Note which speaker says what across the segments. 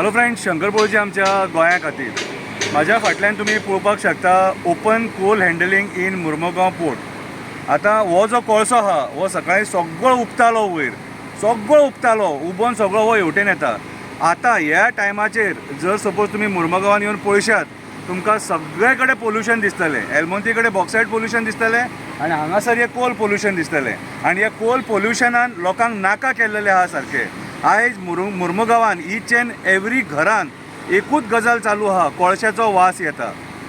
Speaker 1: Hello friends, Shankar Polji आमच्या गोंया खातीर. म्हाज्या फाटल्यान तुमी पळोवपाक शकता open coal handling in Mormugao port. आतां हो जो कोळसो आहा हो सकाळी सगळो उबतालो वयर, सगळो उबतालो, उबोन सगळो हो हेवटेन येता. आतां ह्या टायमाचेर जर सपोज तुमी मुर्मुगांवान येवन पळयशात, तुमकां सगळे कडेन पोल्युशन दिसतलें. एलमोंती कडेन बॉक्सायड पोल्युशन दिसतलें आनी हांगासर हें कोल पोल्युशन दिसतलें. आनी ह्या कोल पोल्युशनान लोकांक नाका केल्लेलें आहा सारकें. आयज मुर्मुगांवान इच एंड एवरी घरान एकूच गजाल चालू आहा, कोळशाचो वास येता,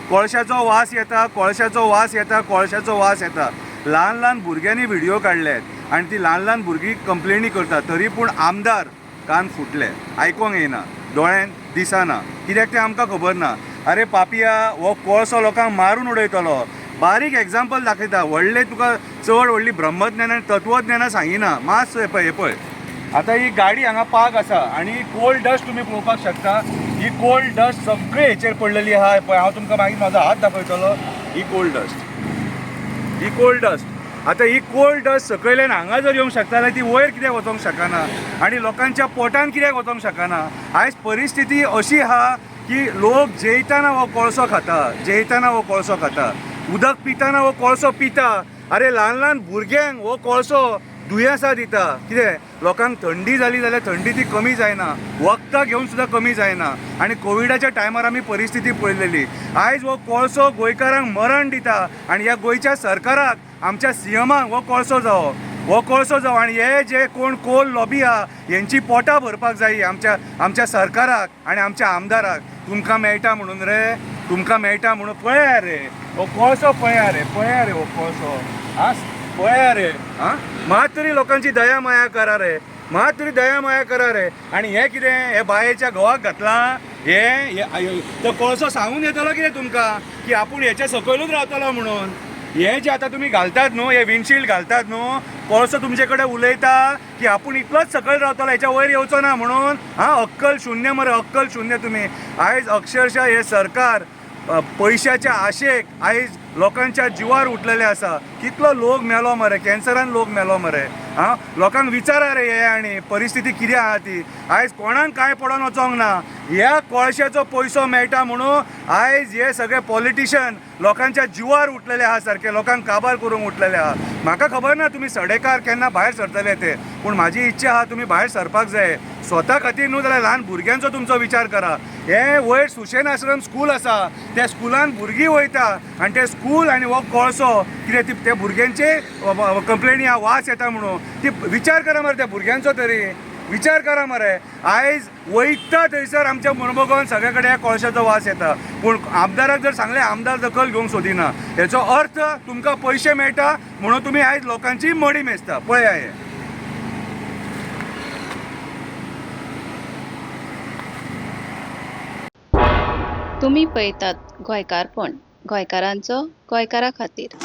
Speaker 1: कोळशाचो वास येता, कोळशाचो वास येता, कोळशाचो वास येता. ल्हान ल्हान भुरग्यांनी व्हिडियो काडल्यात आनी ती ल्हान ल्हान भुरगीं कंप्लेनी करतात, तरी पूण आमदार कान फुटले, आयकोंक येयना, दोळ्यान दिसना, कित्याक तें आमकां खबर ना. अरे पापया, हो कोळसो लोकांक मारून उडयतलो. बारीक एग्जाम्पल दाखयता, व्हडलें तुका चड व्हडली ब्रह्मज्ञान आनी तत्वज्ञानां सांगिना. मातसो हें पळय, हें पळय, आतां ही गाडी हांगा पार्क आसा आनी कोल्ड डस्ट तुमी पळोवपाक शकता. ही कोल्ड डस्ट सगळे हेचेर पडलेली आहा. पळय, हांव तुमकां मागीर म्हाजो हात दाखयतलो. ही कोल्ड डस्ट, ही कोल्ड डस्ट. आतां ही कोल्ड डस्ट सकयल्यान हांगा जर येवंक शकता जाल्यार ती वयर कित्याक वचोंक शकना आनी लोकांच्या पोटान कित्याक वचोंक शकना? आयज परिस्थिती अशी आहा की लोक जेयतना हो कोळसो खाता, जेयतना हो कोळसो खाता, उदक पितना हो कोळसो पिता. अरे ल्हान ल्हान भुरग्यांक हो कोळसो दुयेंसां दिता. कितें लोकांक थंडी जाली जाल्यार थंडी ती कमी जायना, वखदां घेवन सुद्दां कमी जायना. आनी कोविडाच्या टायमार आमी परिस्थिती पळयलेली. आयज हो कोळसो गोंयकारांक मरण दिता आनी ह्या गोंयच्या सरकाराक, आमच्या सीएमाक हो कोळसो जावो, हो कोळसो जावो. आनी हे जे कोण कोल लॉबी आहा हेंची पोटां भरपाक जायी आमच्या आमच्या सरकाराक आनी आमच्या आमदाराक. तुमकां मेळटा म्हणून रे, तुमकां मेळटा म्हणून. पळया रे हो कोळसो, पळया रे, पळया रे हो कोळसो, आं पळया रे. आं मात तरी लोकांची दया माया करा रे, मात तरी दया माया करा रे. आनी हें कितें हे बायेच्या घोवाक घातलां हें, तो कोळसो सांगून येतलो कितें तुमकां की आपूण हेच्या सकयलूच रावतलो म्हणून? हे जे आतां तुमी घालतात न्हू, हे विंडशिल्ड घालतात न्हू, कोळसो तुमचे कडेन उलयता की आपूण इतलोच सकयल रावतलो, हेच्या वयर येवचो ना म्हणून. आं अक्कल शुन्य मरे, अक्कल शुन्य तुमी. आयज अक्षरशः हे सरकार पयशाच्या आशेक आयज लोकांच्या जिवार उठलेले आसा. कितलो लोक मेलो मरे, कॅन्सरान लोक मेलो मरे. आं लोकांक विचारा रे हे आनी परिस्थिती कितें आहा ती. आयज कोणाक कांय पडोन वचोंक ना. ह्या कोळशाचो पयसो मेळटा म्हणून आयज हे सगळे पॉलिटिशन लोकांच्या जिवार उठलेले आहा सारके, लोकांक काबार करूंक उठलेले आहा. म्हाका खबर ना तुमी सडेकार केन्ना भायर सरतले ते, पूण म्हाजी इच्छा आहा तुमी भायर सरपाक जाय. स्वता खातीर न्हू जाल्यार ल्हान भुरग्यांचो तुमचो विचार करा. हे वयर सुशेन आश्रम स्कूल आसा, त्या स्कुलान भुरगीं वयता आनी ते स्कूल आनी हो कोळसो कितें ती त्या भुरग्यांचे कंप्लेनी आहा, वास येता म्हणून. ती विचार करा मरे, त्या भुरग्यांचो तरी विचार करा मरे. आयज वयता थंयसर आमच्या मुर्मुगांवान सगळे कडेन ह्या कोळशाचो वास येता, पूण आमदाराक जर सांगलें आमदार दखल घेवंक सोदिना. हेचो अर्थ तुमकां पयशे मेळटा म्हणून तुमी आयज लोकांची मडी मेजता. पळया हें.
Speaker 2: तुमी पळयतात गोंयकारपण, गोंयकारांचो गोंयकारा खातीर.